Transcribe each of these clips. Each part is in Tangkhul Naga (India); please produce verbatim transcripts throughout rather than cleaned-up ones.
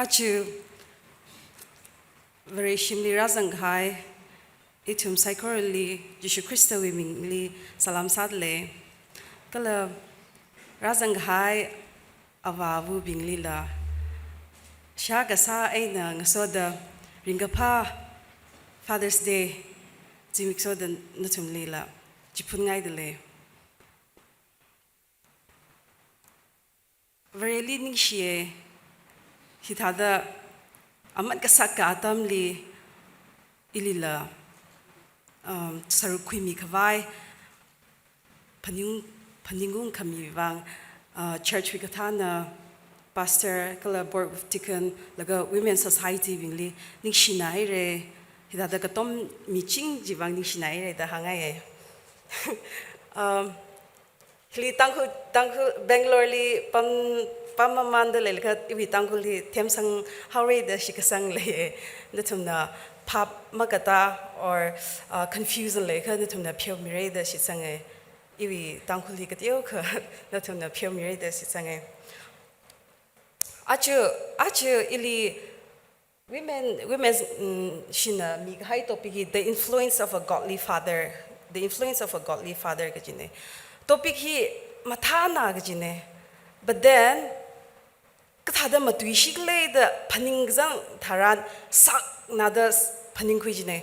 Aja Vareshimli rāzangkahai ithum saikorali Jishu Khristawui mingli salam sādalei. Kala rāzangkahai avā avabinglila shā kasā eina ngasoda ringkaphā Father's Day zimiksoda nathumlila chiphun ngaidalei. Vareli ningshiye, hithāda aman kasaka atamli ilila, um, sāruk khuimi khavai phaning, phaningung khami vang, uh, church wui kathāna, pastor kala board of deacon laga women society bingli ningshina haire, hithāda katom miching chi vang ningshina haire da hāngngaiye. Um, Hili Tangkhul, Tangkhul, Bangalore li pam, pam mamanda leilakha iwui Tangkhul hi themsang haore da shitsang leiye. Nathumna phap makata or, uh, confusion leikha nathumna pheomire da shitsange. Iwui Tangkhul hi kateokha nathumna pheomire da shitsange. Aja, aja ili women, women, mm, shina mikahai topic hi the influence of a godly father, the influence of a godly father kajine. Topic hi mathāna kajine. But then, kathāda matuishi khalei da phaningkazang tharan saknada s-, phaningkhui jine.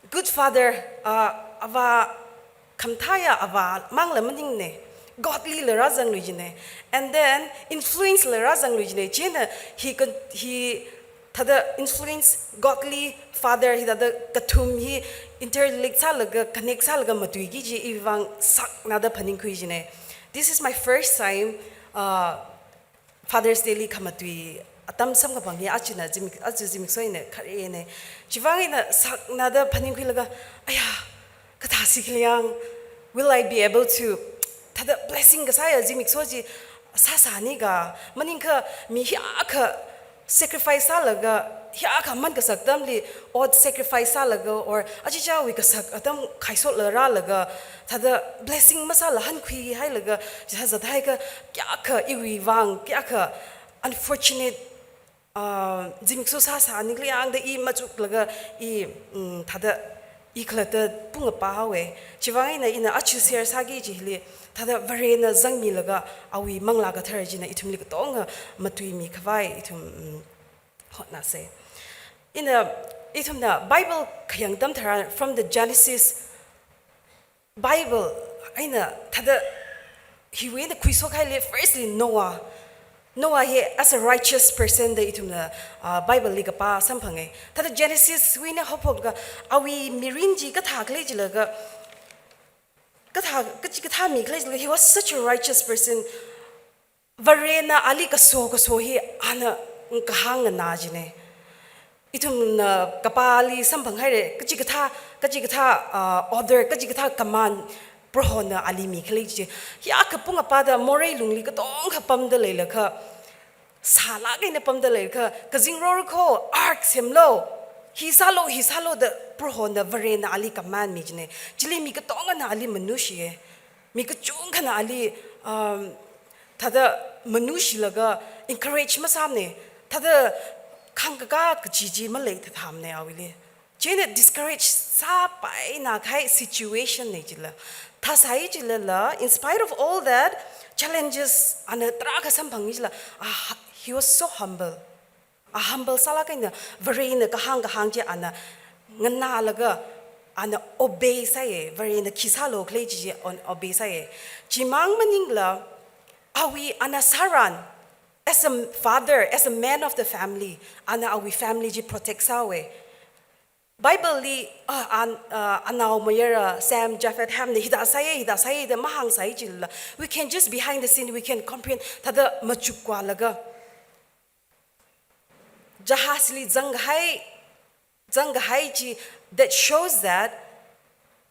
Good father, uh, avā khamathāya avā mangla maningne, godly la rāzanglui jine, and then influence la rāzanglui jine. Chieina hi kon-, hithāda influence, godly father, hithāda kathum hi interlink sālaga, connect sālaga matuiki kaji iwui vang saknada phaningkhui jine. This is my first time, uh, Father's Day li khamatui atam samkaphang hi ajana zimik, aja zimiksho eina kharene. Chivang eina saknada phaningkhuilaga, aya, kathāsi khaliang, will I be able to, thāda blessing kasāya zimiksho chi sāsāni ka, maningkha mi hiyākha sacrifice sālaga, hiyākha man kasak atamli, ot sacrifice sālaga, or achichāwui kasak atam khaisotla rālaga, thāda blessing masāla hankhuihailaga, chithā zathai kha, kayākha iwui vang, kayākha unfortunate, uh, zimiksho sāsāni khaliang da i machuklaga i, mm, thāda i khalatta pungapa haowe. Chivang eina ina aja share sāki kaji hili, thāda Varena zangmilaga awui Manglā Kathara china ithumli katonga matuimi khavai ithum, mm, hotnase. Ina, ithumna Bible khayang atam tharan, from the Genesis, Bible eina thāda hiwui eina khuishok haili, firstly Noah. Noah hi as a righteous person da ithumna, uh, Bible li kapā samphange. Thāda Genesis wui eina haophokka awui mirin chi kathā khalei jilaga, kathā, kachikathā mi khalei jilaga, he was such a righteous person. Varena ali kaso kaso hi ana kahāng nganā jine. Ithumna kapāli samphang haire, kachikathā, kachikathā, uh, order, kachikathā command Prohona ali mikhalei chi. Hiyākha pungapa da morei lungli katongkha pamda leilakha, sālāk eina pamda leilakha, kazingror kho, ark semlo, hi sālo, hi sālo da Prohona Varena ali command mi jine. Chili mi katongana ali manushiye. Mi kachungkhana ali, um, thāda manushilaga encourage masāmane, thāda khangkaka kaji chi maleithathamane awuili. Chieina discourage sāpaina kahai situation ne jila. Thāsai jilala, in spite of all that, challenges ana tarākha samphang jila, ah, he was so humble. A humble sālāk eina Varena kahāng kahāng chi ana nganālaga ana obey sāye, Varena khi sālo khalei chi chi ana obey sāye. Chimang maningla, awui ana sāran, as a father, as a man of the family, ana awui family chi protect sāwe. Bible li, ah, an, ah, anaomayara, Shem, Japheth, Ham na hithā sāye, hithā sāye da mahāngsai jila, we can just behind the scene, we can comprehend, thāda machukkhuilaga. Jahazli zangkahai, zangkahai chi, that shows that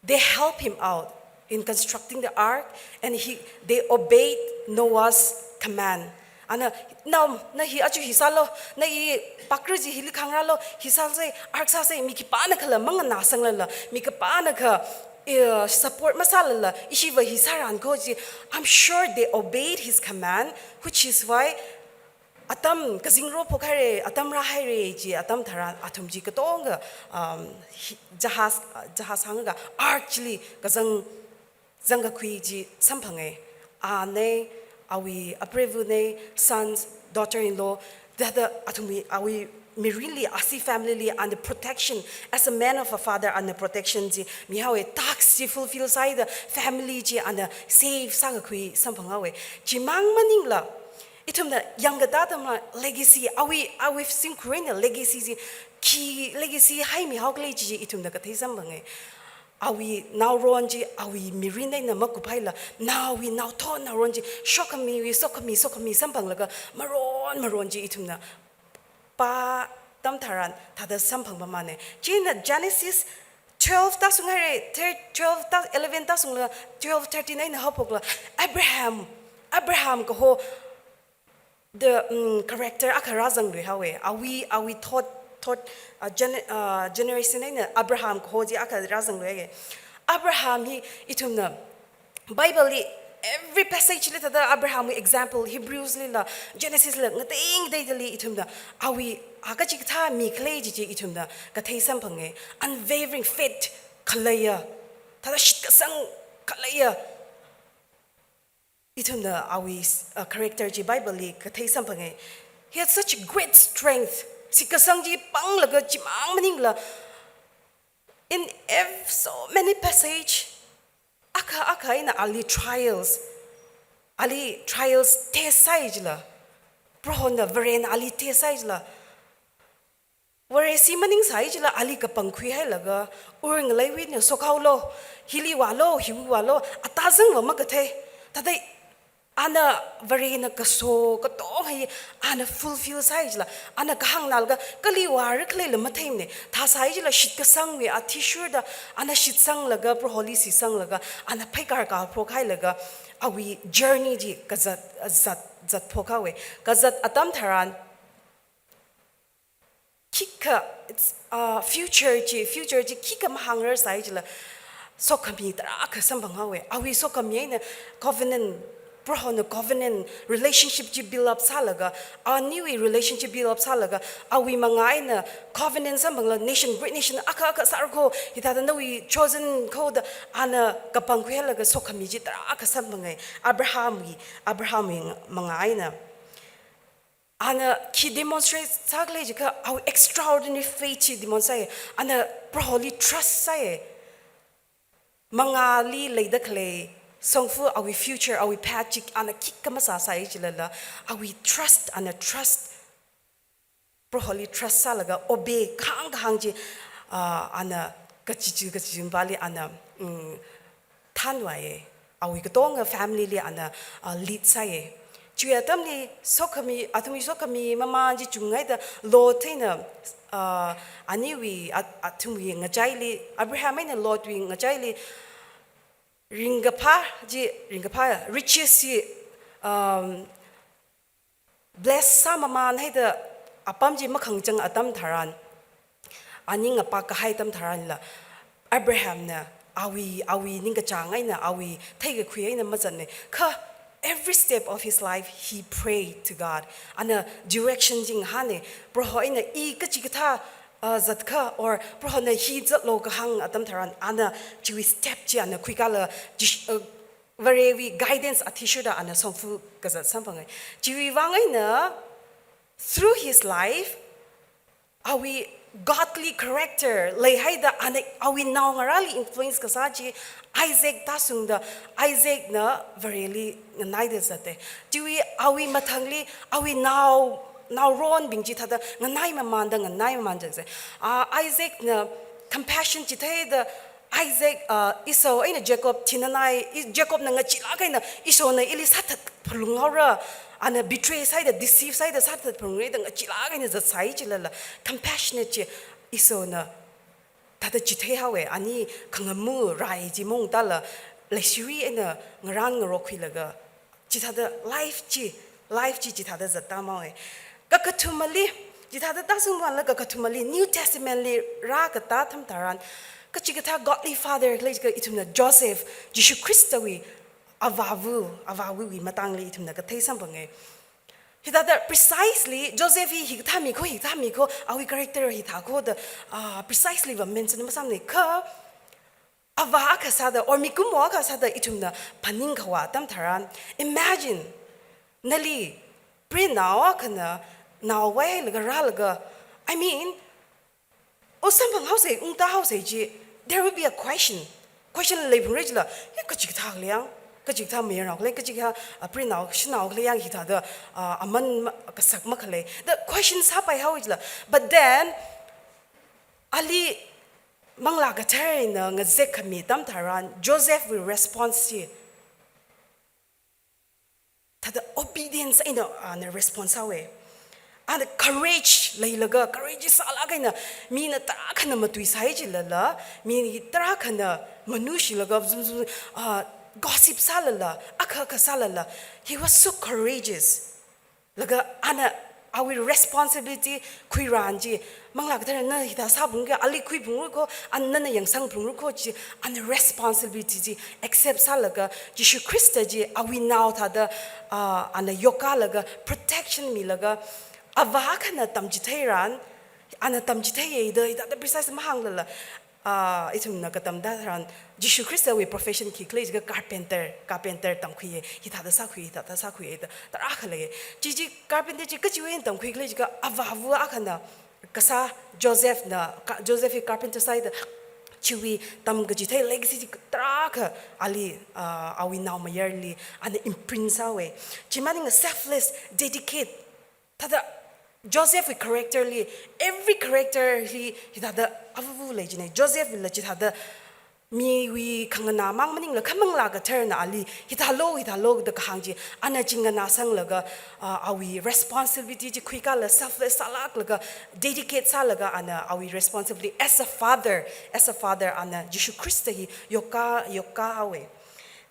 they help him out in constructing the ark, and he, they obeyed Noah's command. Ana, nao, na hi aja hi sālo, na i pakra chi hili khangralo, hi sāsei, ark sāsei, mi khipānakhala manganāsanglala, mi khipānakha, eh, support masālala, ishiva hi sāran kho chi, I'm sure they obeyed his command, which is why atam kazingro phokhaire, atam rāhaire chi atam tharan athum chi katonga, um, hi-, jahaz, jahaz hānga ark chili kazang, zangkakhui chi samphanga. Ana, awui apreivana, sons, daughter-in-law, thāda athumwui, awui mirinli, asi family-li, under protection, as a man of a father, under protection chi mihaowa, task chi fulfill sāhaida family chi ana save sākakhui samphanghaowa. Chimang maningla, ithumna yangkatā atamla legacy, awui, awui shimkhur eina legacy chi, khi legacy haimihao khala chi ithumna kathei samphanga. Awui naoron chi, awui mirin eina makuphaila, naowui naothot naoron chi, sokhamiwui sokhami, sokhami samphanglaga, maron maron chi ithumna pā atam tharan, thāda samphang mamāna. Chieina Genesis twelve tāshunghaire, thir-, twelve tā, eleven tāshungla, twelve thirteen eina haophokla, Abraham, Abraham kaho, the, um, character akha rāzangluihaowa. Awui, awui thot, thot, uh, gene-, uh, generation eina Abraham kaho chi akha rāzangluihaowa. Abraham hi ithumna Bible-li every passage-li thāda Abraham-wui example, Hebrews-lila, Genesis-la, ngatei ngateidali ithumna awui, a kachikathā mi khalei chi chi ithumna kathei samphanga, unwavering faith khaleiya, thāda shitkasang khaleiya. Ithumna awui, uh, character chi Bible-li kathei samphanga. He had such great strength. Shitkasang chi panglaga chimang maningla, in ev-, so many passage, akha akha eina ali trials, ali trials test sāi jila, Prohona, Varena ali test sāi jila, Vare si maningsai jila ali kapangkhuihailaga, Ur ngaleiwui eina shokhaolu, hili vālu, hiwui vālu, atazangva makathei. Thāda ana Varena kaso katonga hi ana fulfill sāi jila, ana kahāng nalaga kali vāra khaleila matheimana. Thāsai jila shitkasangwui athishurda ana shitsanglaga, Proholi shitsanglaga, ana pheikar kaphrokhailaga, awui journey chi kazat, zat, zatphokhaowa. Kazat atam tharan, khikha, it's, uh, future chi, future chi khikha mahāngrasai jila, sokhami tarākha samphanghaowa. Awui sokhami eina covenant, Prohona covenant, relationship chi build up sālaga, aniwui relationship build up sālaga, awui mangā eina covenant samphangla nation, great nation akha akha sāra kho, hithāda nawui chosen kho da ana kapangkhuihailaga sokhami chi tarākha samphanga. Abrahamwui, Abrahamwui mangā eina. Ana khi demonstrate sākhala jiakha, awui extraordinary faith chi demonstrate sāi. Ana Proholi trust sāi. Mangāli leida khalei shongfa awui future, awui path chi ana khikha masāsai jilala, awui trust, ana trust, Proholi trust sālaga obey kahāng kahāng chi, ah, ana kachichi kachichi mapali ana, mm, thanvāya, awui katonga family li ana, ah, lead sāya. Chiwui atamli sokhami, athumwui sokhami mamān chi chungngaida Lot eina, ah, aniwui at-, athumwui ngachaili, Abraham eina Lot wui ngachaili ringkaphā chi, ringkaphā riches chi, um, bless sāmamān haida apam chi makhangachang atam tharan, ani ngapa kahai atam tharanla, Abrahamna awui, awui ningkachāng eina, awui theikakhui eina mazatna. Kha every step of his life, he prayed to God. Ana direction chi ngahāna, Proho eina i kachikathā, uh, zatkha, or Prohona hi zatlu kahāng atam tharan, ana chiwui step chi ana khuikala, Jish-, uh, Varewui guidance athishurda ana shongfa kazat samphanga. Chiwui vang eina, through his life, awui godly character leihaida ana awui naongarāli influence kasā chi Isaac tāshungda, Isaacna Vareli nganaida zata. Chiwui awui mathangli awui nao, naoronbing chi thāda nganaimamānda nganaimamān zata. Ah, Isaacna compassion chitheida Isaac, uh, Esau eina Jacob thinanai, I-, Jacobna ngacheelāk eina Esauna ili sāthat phalunghaora, ana betray sāhaida, deceive sāhaida, sāthat phalungra da ngacheelāk eina zatsai jilala, compassionate chi Esauna thāda chitheihaowa, ani khangamu rai chi maungtāla, leishiri eina ngarān ngarok khuilaga, chithāda life chi, life chi chithāda zattāmhaowa. Kakathumali, chithāda tāshungvānla kakathumali, New Testament li rākatā atam tharan, kachikathā godly father khalei jiakha ithumna Joseph, Jishu Khristawui avāva, avāvawui matangli ithumna kathei samphanga. Hithāda precisely Joseph hi hikathā mi kho, hikathā mi kho, awui character hithā kho da, ah, precisely va mention masāmana kha, avā akha sāda, or mikumo akha sāda ithumna phaningkhavā atam tharan, imagine, nali, prinao akhana, nao vāhailaga rālaga, I mean, ungsamphang haosei, ungtā haosei chi, there will be a question. Question leiphalungra chila, "Hi kachikathā khala yang, kachikathā mayarnao khala, kachikathā, ah, prinao, shanao khala yang hithāda, ah, aman ma-, kasak makhalei." The question sāpai haowa chila. But then, ali Manglā Katharana ngazek khami atam tharan, Josephwui response chi, thāda obedience eina, ah, ana response sāhaowa. Ana courage leilaga, courage sālāk eina, mina tarākhana matuisai chilala, mi tarākhana manushilaga, zum zum, ah, gossip sālala, akha akha sālala. He was so courageous. Laga ana awui responsibility khuiran chi, Manglā Katharana hithā sāphungra, ali khuiphungra kho, ana nana yangsangphungra kho chi, ana responsibility chi accept sālaga, Jishu Khrista chi awui nao thāda, ah, ana yokkālaga, protection milaga, avā akhana tamchitheiran, ana tamchitheiyei da, hithāda precise mahānglala, ah, ithumna katamda tharan, Jishu Khristawui profession khi khala jiakha carpenter, carpenter tamkhuiya, hithāda sākhui, hithāda sākhuiya da, tarākha leiya. Chi chi carpenter chi kachiwui eina tamkhui khala jiakha avāva akhana kasā Josephna, ka-, Joseph hi carpenter sāhaida, chiwui tamkachithei legacy chi tarākha ali, ah, awui naomayarli ana imprint sāhaowa. Chi maningla selfless, dedicate, thāda Josephwui character li, every character li hithāda avāva lei jina. Josephwuila chithāda miwui khanganā mang maningla kha Manglā Katharana ali hithālu, hithālu da kahāng chi, ana chinganā sanglaga, ah, awui responsibility chi khuikāla selfless sālāklaga, dedicate sālaga ana awui responsibility as a father, as a father ana Jishu Khrista hi yokkā, yokkāhaowa.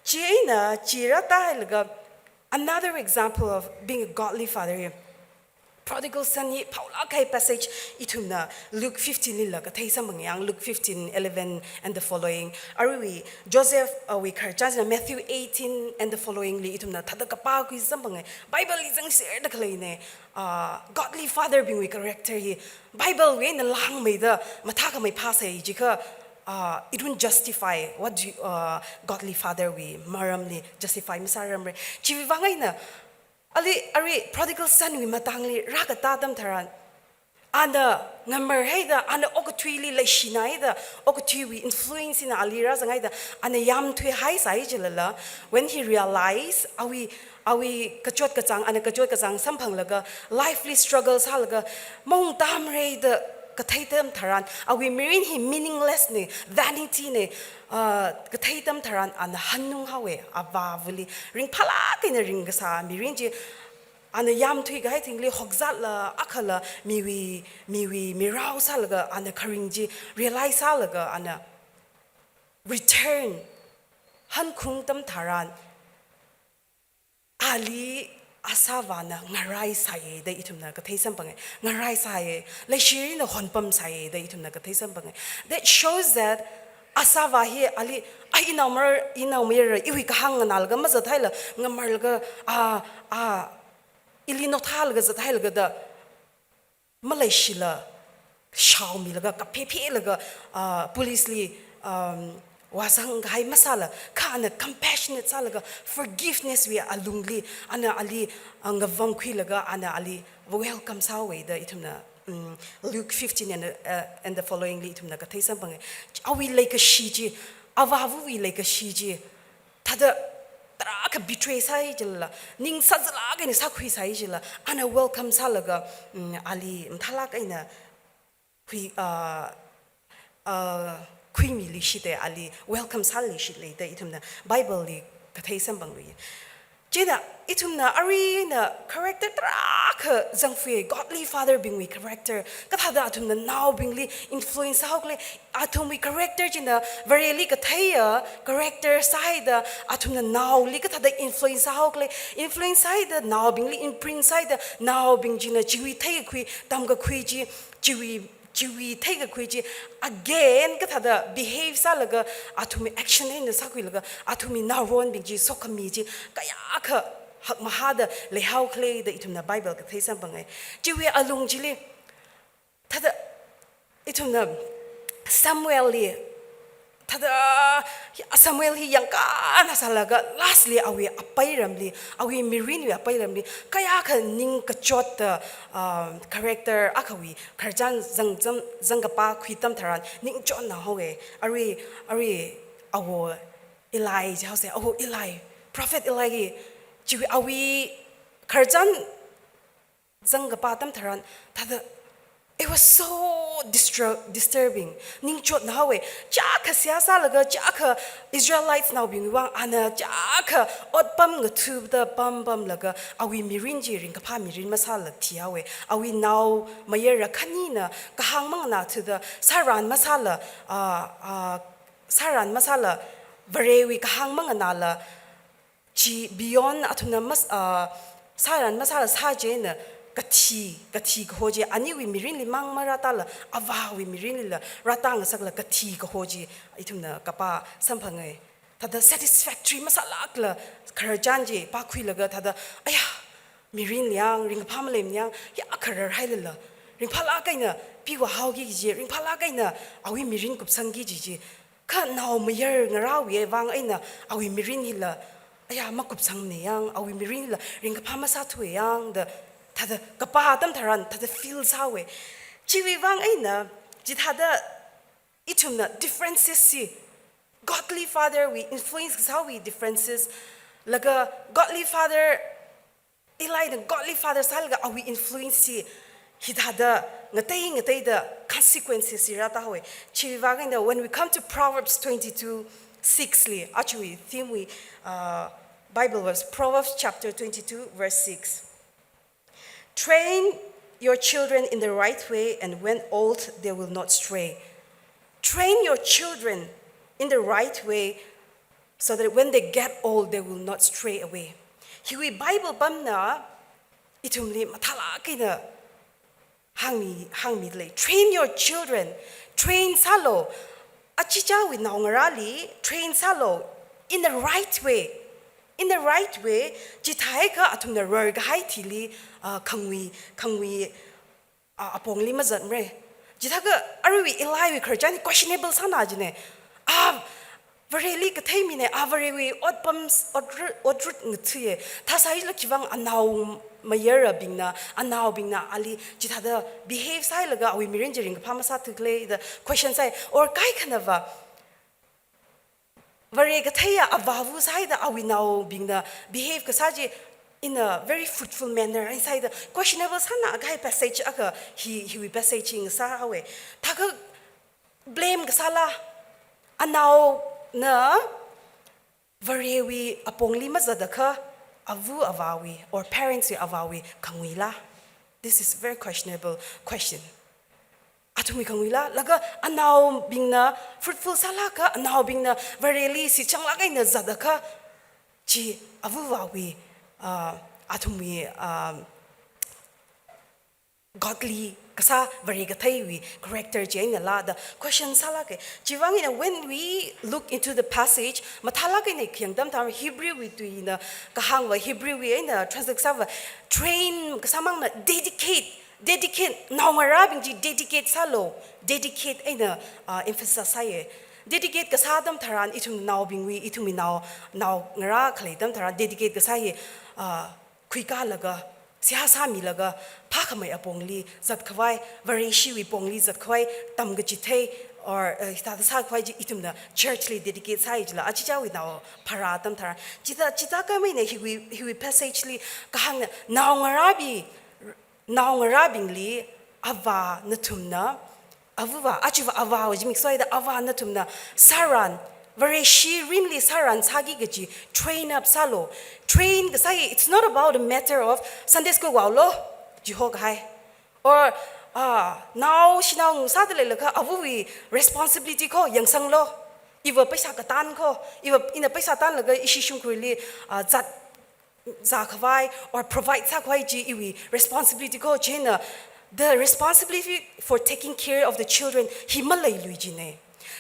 Chieina, chi rātahailaga, another example of being a godly father hi, prodigal son hi phaolāk kahai passage ithumna Luke fifteen lila kathei samphanga, Luke fifteen, eleven and the following. Aruiwui Joseph, uh, wui khararchan china Matthew eighteen and the following li ithumna thāda kapākhui samphanga. Bible li zangserda khaleina, uh, godly father bingwui character hi Bible wui eina langmeida mathākhamei phāsai jiakha, uh, it won't justify what do you, uh, godly father wui maramli justify masārarmara. Chiwui vang eina, ali, arui prodigal son wui matangli rākatā atam tharan, ana ngamarhaida, ana okathuili leishinahaida, okathuiwui influence eina ali rāzanghaida, ana yamthuihaisai chilala, when he realized, awui, awui kachot kachāng, ana kachot kachāng samphanglaga, life li struggle sālaga, maungtamrei da kathei atam tharan, awui mirin hi meaningless na, vanity na, ah, kathei atam tharan, ana hanunghaowa, avāvali. Ringphālāk eina ringkasā mirin chi, ana yamthui kahai thingli hokzatla, akhala miwui, miwui mirao sālaga, ana kharing chi realize sālaga, ana return, hankhaung atam tharan, ali asāvāna ngaraisai da ithumna kathei samphanga, ngaraisai, leishirina honpamsai da ithumna kathei samphanga. That shows that asāvā hi ali, a, inaomar, inaomayara, iwui kahāng nganālaga mazathaila, ngamarlaga, a, a, ili nothālaga zathailaga da, maleishila, shaomilaga, kaphephelaga, ah, police li, um, vāzang kahai masāla, kha ana compassionate sālaga, forgiveness wui alungli, ana ali, ah, ngavamkhuilaga, ana ali welcome sāhaowa da ithumna, mm, Luke fifteen and, uh, and the following li ithumna kathei samphanga. Awui leikashi chi, avāvawui leikashi chi, thāda tarākha betray sāi chilala, ning sazalāk eina sākhuisai chilala, ana welcome sālaga, mm, ali mathālāk eina hui, ah, ah, khuimiluishita, ali welcome sāluishitlei da ithumna Bible li kathei samphanglui. Chieina ithumna aruina character tarākha zangfui, godly father bingwui character, kathāda athumna naobingli influence sāhaokhala, athumwui character china Vareli katheiya character sāhaida, athumna naoli kathāda influence sāhaokhala, influence sāhaida, naobingli imprint sāhaida, naobing china chiwui theikakhui, tamkakhui chi, chiwui, chiwui theikakhui chi, again kathāda behave sālaga, athumwui action eina sākhuilaga, athumwui naoronbing chi sokhami chi, kayākha hakmahāda leihao khalei da ithumna Bible kathei samphangai. Chiwui alung chili, thāda ithumna Samuel li, thāda Samuel hi yangkāna sālaga lastly awui apeiramli, awui mirinwui apeiramli, kayākha ningkachot da, ah, character akhawui khararchan zang, zang, zangkapā khui atam tharan ningchotna haowe. Arui, arui awo Eli jihaose, awo Eli, Prophet Eli hi, chiwui awui khararchan zangkapā atam tharan, thāda, it was so distur-, disturbing. Ningchotna haowe. Chiyākha seihā sālaga, chiyākha Israelites naobingwui vang, ana chiyākha otpam ngathuda pam pamlaga, awui mirin chi ringkaphā mirin masāla thihaowe. Awui naomayara khanina kahāng manganā thuda, sāran masāla, ah, ah, sāran masāla, Varewui kahāng manganāla, chi beyond athumna mas-, ah, sāran masāla sā chieina kathi, kathi kaho chi, aniwui mirinli mang marātala, avāwui mirinlila rātā ngasakla kathi kaho chi, ithumna kapā samphangai. Thāda satisfactory masālākla khararchan chi pākhuilaga thāda, aya, mirinli yang, ringkaphā maleimana yang, ya kharar hailala, ringphālāk eina piwa haoki kaji, ringphālāk eina awui mirin kupsangki kaji chi, kha naomayara ngarāwui vang eina awui mirin hila, aya, makupsangmana yang, awui mirin hila ringkaphā masāthuwa yang da, thāda kapā atam tharan, thāda feel sāhaowe. Chiwui vang eina, chithāda ithumna differences chi, godly father wui influence kasāwui differences, laga godly father, Eli na godly father sālaga awui influence chi hithāda ngatei ngateida consequences chi rātā haowe. Chiwui vang eina, when we come to Proverbs twenty-two six li, aruiwui theme wui, uh, Bible verse, Proverbs chapter twenty-two, verse six. "Train your children in the right way, and when old, they will not stray." Train your children in the right way, so that when they get old, they will not stray away. Hiwui Bible pamna ithumli mathālāk eina hāngmi, hāngmidalei. Train your children. Train sālu. Achichāwui naongarāli train sālu. In the right way. In the right way. Chithākha athumna rarkahai thili, ah, khangui, khangui, ah, apongli mazatmara. Chithākha aruiwui Eliwui khararchan questionable sāna jina. Ah, Vareli kathei mina, ah, Varewui otpam, otrut, otrut ngathuiya. Thāsālala khiwuivang anaomayarabingna, anaobingna ali chithāda behave sālaga awui mirin chi ringkaphā masāthu khala da question sāi. Or kaikhanava, Vare katheiya avāva sāda awui naobingna behave kasā chi in a very fruitful manner, ai sāda questionable sānakahai passage akha hi, hiwui passage hi ngasā haowe. Thākha blame kasāla, anaona Varewui apongli mazatakha ava avāwui or parents wui avāwui khanguila? This is a very questionable question. Athumwui khanguila, laga anaobingna fruitful sālakha, anaobingna Vareli shichanglāk eina zatakha, chi ava avāwui, ah, athumwui, ah, godly kasā, Vare katheiwui character chi einala da question sālāka. Chiwui vang eina, when we look into the passage, mathālāk eina khayang atam tharan Hebrew wui tuina kahāngva, Hebrew wui eina translate sāva, train kasāmangna dedicate, dedicate, naongarābing chi dedicate sālu, dedicate eina, ah, emphasize sāya. Dedicate kasā atam tharan, ithum naobingwui, ithumwui nao, naongarā khalei atam tharan dedicate kasā hi, ah, khuikālaga, seihā sāmilaga, phākhamei apongli zatkhavai, Vareshiwui pongli zatkhavai, tamkachithei, or, eh, hithāda sākhavai chi ithumna church li dedicate sāi jila, achichāwui nao pharā atam tharan. Chithā, chithākhamei eina hiwui, hiwui passage li kahāngna, naongarābing, naongarābingli avā nathumna, ava avā, achiva avā, ojimik soida avā nathumna sāran, Vareshi mirinli sāran sāki kaji train up sālu. Train kasā hi, it's not about a matter of Sunday school vaolu, jihokahai. Or, ah, nao shanao ngasāda leilakha avawui responsibility kho yangsanglu. Iva paisa katan kho, iva ina paisa tanlaga ishi shimkhurli, ah, zat zākhavai or provide sākhavai chi iwui responsibility kho, chieina the responsibility for taking care of the children hi maleilui jina.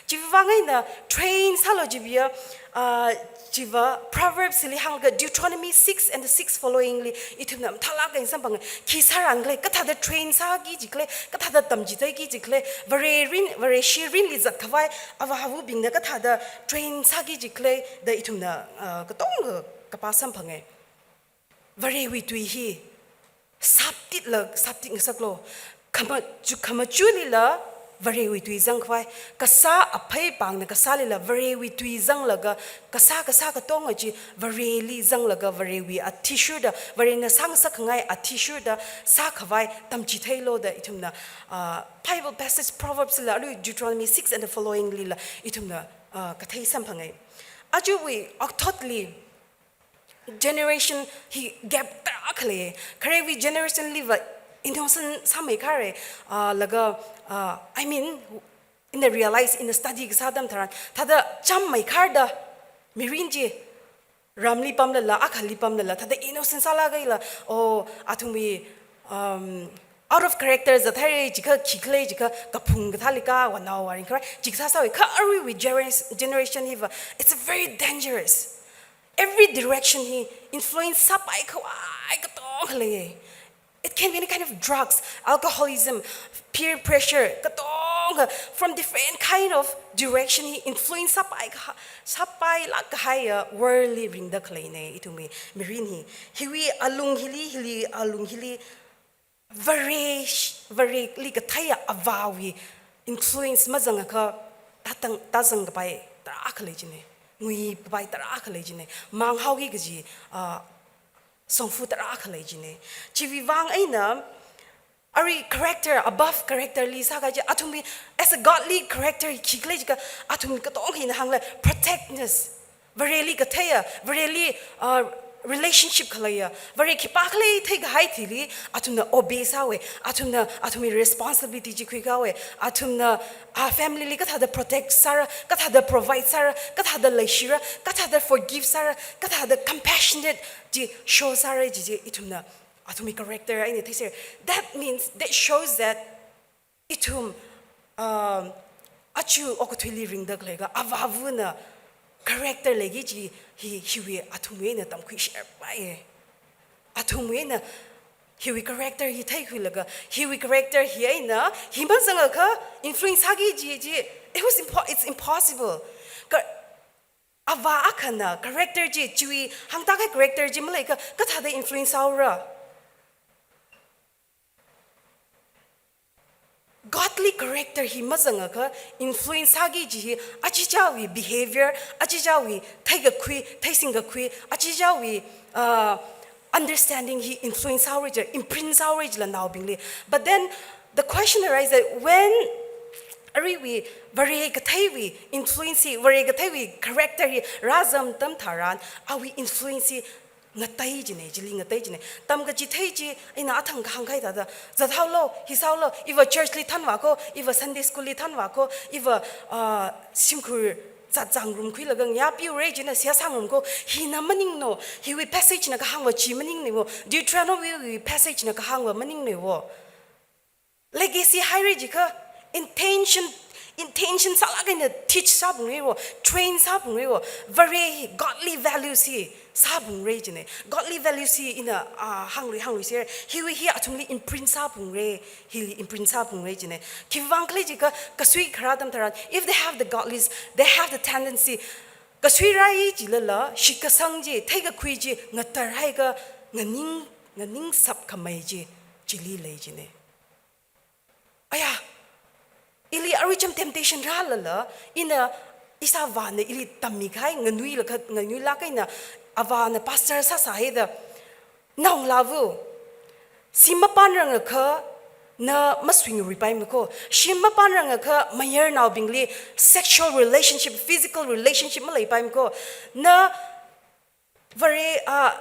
Chiwui vang eina train sālu chiwui, ah, chiwui Proverbs li hānglaga Deuteronomy six and the six following li ithumna mathālāk eina samphanga. Khi sārān khalei, kathāda train sāki kaji khalei, kathāda tamchitheiki kaji khalei, Vare rin, Vareshi rinli zatkhavai avāvabingna kathāda train sāki kaji khalei da ithumna, ah, katonga kapā samphanga. Varewui tui hi sāptitla, sāptit ngasaklu. Khamachu-, khamachulila Varewui tui zangkhavai. Kasā aphei pāngna kasālila Varewui tui zanglaga, kasā, kasā katonga chi Vareli zanglaga, Varewui athishurda, Varena sāngasak khangai athishurda sākhavai tamchitheilu da ithumna, ah, Bible passage Proverbs la, arui Deuteronomy six and the following lila ithumna, ah, kathei samphanga. Ajawui okathuili generation hi gap tarākha lei. Kharewui generation liva innocent sāmeikhare, ah, laga, ah, I mean, ina realize, ina study kasā atam tharan, thāda chāmmeikharda mirin chi ramli pamlala, akhali pamlala, thāda innocent sālāk eina, oh, athumwui, um, out of character zathaire jiakha, khi khalei jiakha, kaphung kathāli ka, wanao waring kharai, chi kasā sāwui, kha aruiwui gener-, generation hiva, it's very dangerous. Every direction hi influence sāpai khavai katonga lei. It can be any kind of drugs, alcoholism, peer pressure, katonga, from different kind of direction hi influence sāpai kha-, sāpailāk kahai, uh, world li ringda khaleina ithumwui mirin hi. Hiwui alung hili, hili alung hili, Vare sh-, Vareli katheiya avāwui influence mazangakha tātang, tāzang kapai tarākha lei jina. Ngui kapai tarākha lei jina. Manghaoki kaji, ah, shongfa tarākha lei jina. Chiwui vang eina, arui character, above character li sākahai chi, athumwui as a godly character khi khalei jiakha, athum katonga hina hānglei protectness. Vareli katheiya, Vareli, uh, relationship khaleiya, Vare khipākhala theikahai thili, athumna obey sāhaowa, athumna, athumwui responsibility chi khuikahaowa, athumna, ah, family li kathāda protect sāra, kathāda provide sāra, kathāda leishira, kathāda forgive sāra, kathāda compassionate chi show sāra chi chi ithumna, athumwui character eina theisera. That means, that shows that ithum, um, aja okathuili ringda khaleiakha, avāvana character leiki kaji hi, hiwui athumwui eina tamkhuishapaiya. Athumwui eina hiwui character hi theikhuilaga, hiwui character hi eina, hi mazangakha influence sāki kaji chi, it was impo-, it's impossible. Ka-, avā akhana character chi, chiwui hāngda kahai character chi maleikha, kathāda influence sāhaora. Godly character hi mazangakha influence sāki kaji hi, achichāwui behavior, achichāwui theikakhui, theisingkakhui, achichāwui, uh, understanding hi influence sāhaora chi, imprint sāhaora chila naobingli. But then the question arises that when aruiwui Vare katheiwui influence hi, Vare katheiwui character hi rāzang atam tharan, awui influence hi ngatei jina, chili ngatei jina. Tamkachithei chi, ina athang kahāng kahai thāda, zathaolu, hi sāolu, iva church li thanvāko, iva Sunday school li thanvāko, iva, ah, shimkhur zat zangrumkhuilaga ngayā piura china seihā sāngarumko, hina maningna, hiwui passage na kahāngva chi maningna wo, Deuteronomy wui passage na kahāngva maningna wo. Legacy haira jiakha intention, intention sālāk eina teach sāphungra wo, train sāphungra wo, Vare hi godly values hi sāphungra jina. Godly values hi ina, ah, hānglui, hānglui sera. Hiwui hi athumli imprint sāphungra, hili imprint sāphungra jina. Khiwuivang khala jiakha kasui kharā atam tharan, if they have the godlies, they have the tendency, kasui rāi chilala, shitkasang chi, theikakhui chi, ngatar haiakha, nganing, nganingsap khamei chi, chili lei jina. Aya, ili arui cham temptation rālala, ina ishāvāna ili tammikahai, nganuilakha, nganuilāk eina, avāna pastor sāsāhaida, naongalāva, shim mapānrangakha, na masuingaruipaimako, shim mapānrangakha, mayarnaobingli sexual relationship, physical relationship maleipaimako, na Vare, ah,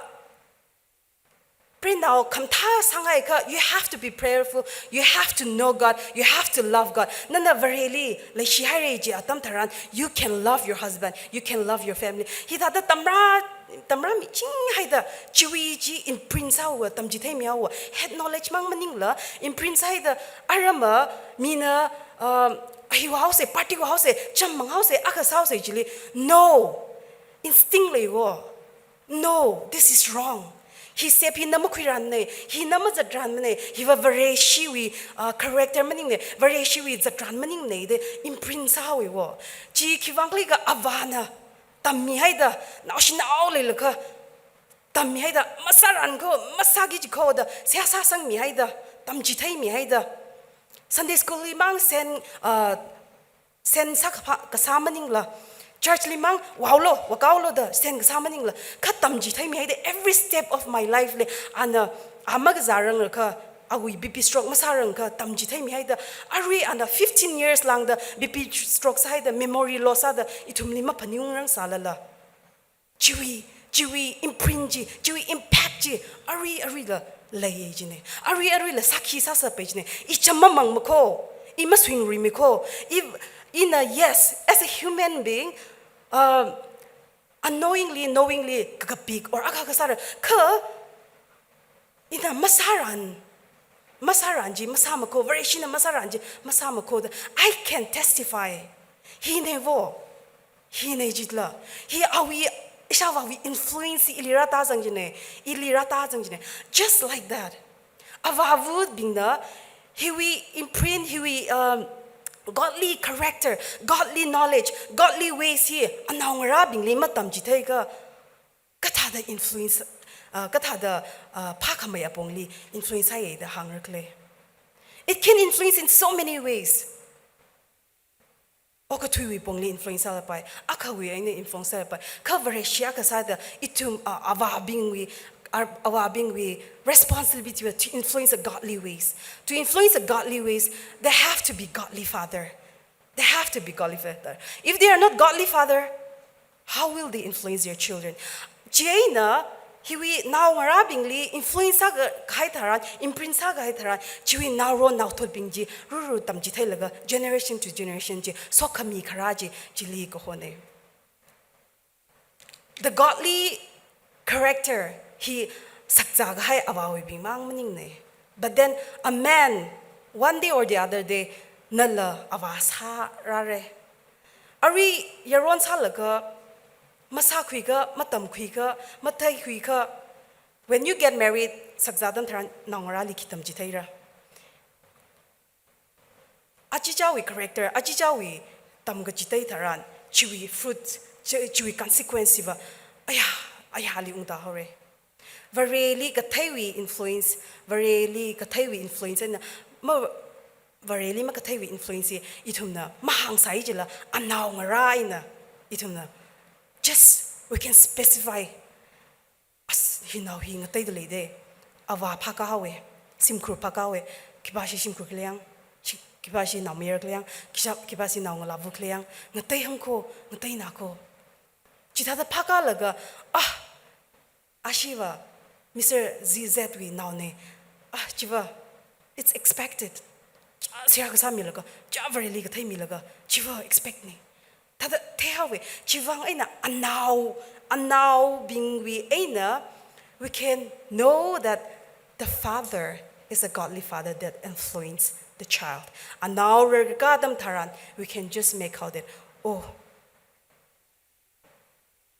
preinao khamathā sāngaiakha, you have to be prayerful, you have to know God, you have to love God. Nana Vareli leishihaira chi atam tharan, you can love your husband, you can love your family. Hithāda tamrā, tamrā michinghaida, chiwui chi imprint sāhaowa, tamchitheimihaowa, head knowledge mang maningla, imprint sāhaida, arama, mina, um, Ahiwui haosa, party wui haosa, cham mang haosa, akha sāhaosa chili. No. Instinct lei wo. No, this is wrong. Hi step hina makhuiranna, hina mazatranmana, hiva Vareshiwui, uh, character maningna, Vareshiwui zatran maningna da imprint sāhaowa. Chi khiwui vang khala jiakha avāna tammihaida, naoshinao leilakha tammihaida, masāran kho, masāki kaji kho da, seihā sāsangmihaida, tamchitheimihaida. Sunday school li mang send, uh, send sākapha, kasā maningla, church li mang vaolo, vākaolo da send kasā maningla, kha tamchitheimihaida, every step of my life li, ana, a makazāranglakha, awui B P stroke masārangakha, tamchitheimihaida, arui ana fifteen years lāngda B P stroke sāhaida, memory loss sāda, ithumli maphaningungrangsālala. Chiwui, chiwui imprint chi, chiwui impact chi, arui aruila leiya jina. Arui aruila sākhi sāsāpai jina. I cham mamangma kho, i masuingrima kho, i, ina, yes, as a human being, um, unknowingly, knowingly, kakapik, or akha kasāra, kha, ina masāran, masāran chi masāma kho, Vareshina masāran chi masāma kho da, I can testify. Hina wo, hina jila. Hi awui, ishāvāwui influence ili rātazang jina, ili rātazang jina. Just like that. Avāvabingna, hiwui imprint, hiwui, um, godly character, godly knowledge, godly ways hi, anaongarābingli matamchitheikha, kathāda influence, uh, kathāda, uh, phākhamei apongli influence sāya da hāngra khala. It can influence in so many ways. Okathuiwui pongli influence sālapai, akhawui eina influence sālapai. Kha Vareshi akha sāda ithum, uh, avābingwui, uh, avābingwui responsibility to influence a godly ways. To influence a godly ways, there have to be godly father. They have to be godly father. If they are not godly father, how will they influence their children? Chieina, hiwui naongarābingli influence sākahai tharan, imprint sākahai tharan, chiwui naoron naothotbing chi, ruru tamchitheilaga, generation to generation chi, sokhami kharā chi, chili kahona. The godly character hi sakzā kahai avāwuibing mang maningna. But then a man, one day or the other day, nala avā sārāra. Arui yaron sālaga, masākhuikha, matamkhuikha, matheikhuikha, when you get married, sakzā atam tharan naongarāli khi tamchitheira. Achichāwui character, achichāwui tamkachithei tharan, chiwui fruit, chi-, chiwui consequence hiva, aya, ayali ungtāhaora. Vareli katheiwui influence, Vareli katheiwui influence eina, ma, Vareli makatheiwui influence hi ithumna mahāngsai jila, anaongarā eina ithumna. Just, we can specify. As, hi nao hi ngateida leida. Avā phākāhaowa, shimkhur phākāhaowa, khipāshi shimkhur khaleiya, shi-, khipāshi naomayara khaleiya, khisha-, khipāshi naongalāva khaleiya, ngateihang kho, ngateina kho. Chithāda phākālaga, ah, ashiva, Mister Z Z wui naona, ah, chiva, it's expected. Chā seihā kasāmilaga, chā Vareli katheimilaga, chiva expect na. Thāda theihaowa, chiwui vang eina anao, anaobingwui eina, we can know that the father is a godly father that influence the child. Anao rarkakā atam tharan, we can just make out that, oh,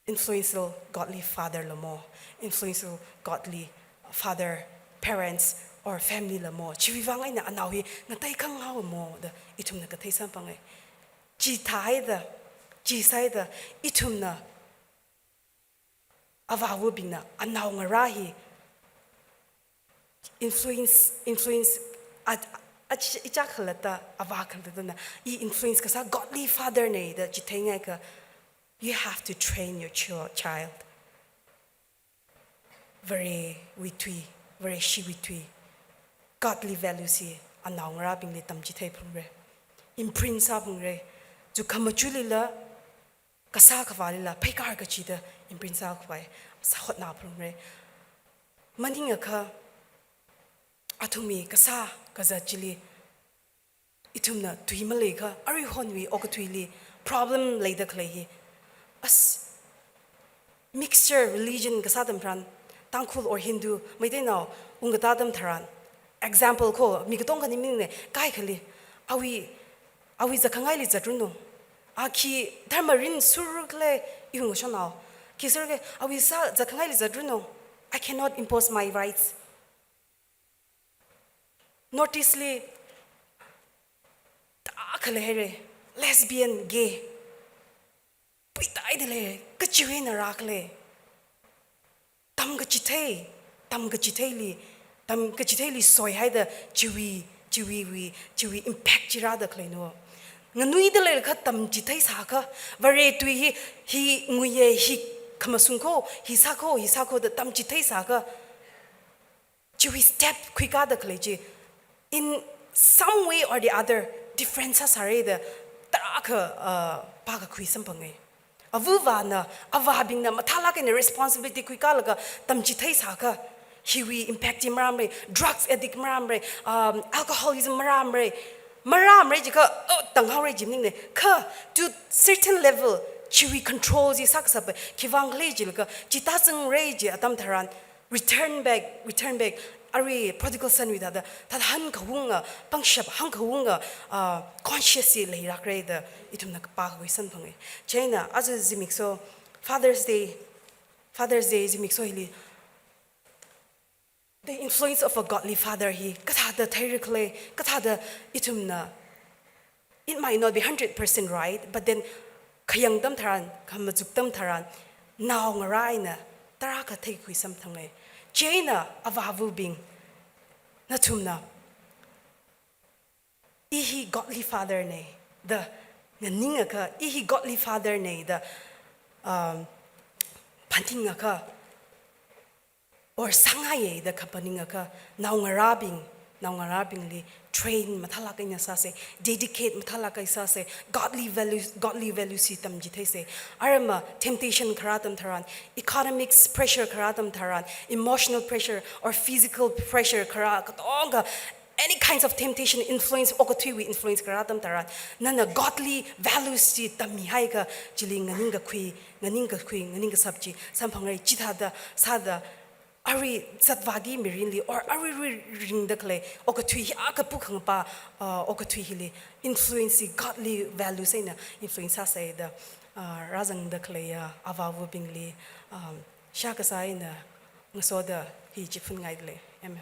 influential godly father la mo, influential godly father, parents, or family la mo, chiwui vang eina anao hi ngateikhanghaowa mo da ithumna kathei samphanga. Chithāhaida, chisāhaida, ithumna, avāvabingna, anaongarā hi influence, influence, a, a, a, ichā khalatta, avā khalattana, i influence kasā godly father na da chitheingaikha, you have to train your chil-, child. Varewui tui, Vareshiwui tui, godly values hi anaongarābingli tamchithei phungra. Imprint sāphungra. Chukhamachulila, kasā khavālila, pheikar kachida imprint sākhavai, sāhotna phungra. Maningakha, athumwui kasā kazat chili, ithumna tui maleikha, aruihonwui okathuili problem leida khalei hi. As mixture religion kasā atam tharan, Tangkhul or Hindu, Meiteinao ungkatā atam tharan, example kho, mi katonga khani maningna, kaikhali, awui, Awui zatkhangaili zatranu. A khi dharma rin surukle, iwui ngashanao. Khi surke, awui sā zatkhangaili zatranu. I cannot impose my rights. Northeast li, ta khalei haire, lesbian, gay. Puitaida lei, kachiwui eina rākhalei. Tamkachithei, tamkachitheili, tamkachitheili soihaida chiwui, chiwui, wui, chiwui impact chi rāda khaleina. Nganuida leilakha tamchithei sākha, Vare tui hi, hi nguiye, hi khamashung kho, hi sākho, hi sākho da tamchithei sākha. Chiwui step khuikāda khalei chi, in some way or the other, difference sāsāra da, tarākha, uh, pākakhui samphange. Avāvana, avābingna, mathālāk eina responsibility khuikālaga, tamchithei sākha, hiwui impact chi marāmara, drugs addict marāmara, um, alcoholism marāmara, marāmara jiakha, oh, tānghaora ji maningne, kha, to certain level, chiwui control chi sākasāpa, khiwuivang khala jilaga, chithāsangra ji atam tharan, return back, return back. Arui prodigal son wui thāda, thāda hāngkahunga, pangshap hāngkahunga, ah, conscious chi leilākra da, ithumna kapā khui samphange. Chieina, aja zimiksho, Father's Day, Father's Day zimiksho hili, the influence of a godly father hi, kathāda theira khala, kathāda ithumna, it might not be hundred percent right, but then khayang atam tharan, khamachuk atam tharan, naongarā eina tarākha theikhui samphange. Chieina avāvabing, nathumna, I hi godly father na da nganingakha, I hi godly father na da, um, phaningakha, or sāngaiya da kha phaningakha, naongarābing, naongarābingli train mathālāk eina sāsa, dedicate mathālāk eina sāsa, godly values, godly values chi tamchitheisa. Arama temptation kharā atam tharan, economics pressure kharā atam tharan, emotional pressure or physical pressure kharā katonga, any kinds of temptation, influence, okathuiwui influence kharā atam tharan, nana godly values chi tammihaiakha, chili nganingkakhui, nganingkakhui, nganingkashap chi samphangra, chithāda sāda, arui zatvāki mirinli, or aruirui ringda khalei okathui hi, a kapu khangapa, uh, okathui hili influence hi godly values eina influence sāsa da, uh, rāzangda khalei, uh, avāvabingli, um, shākasā eina ngasoda hi chiphunngaidalei. Amen.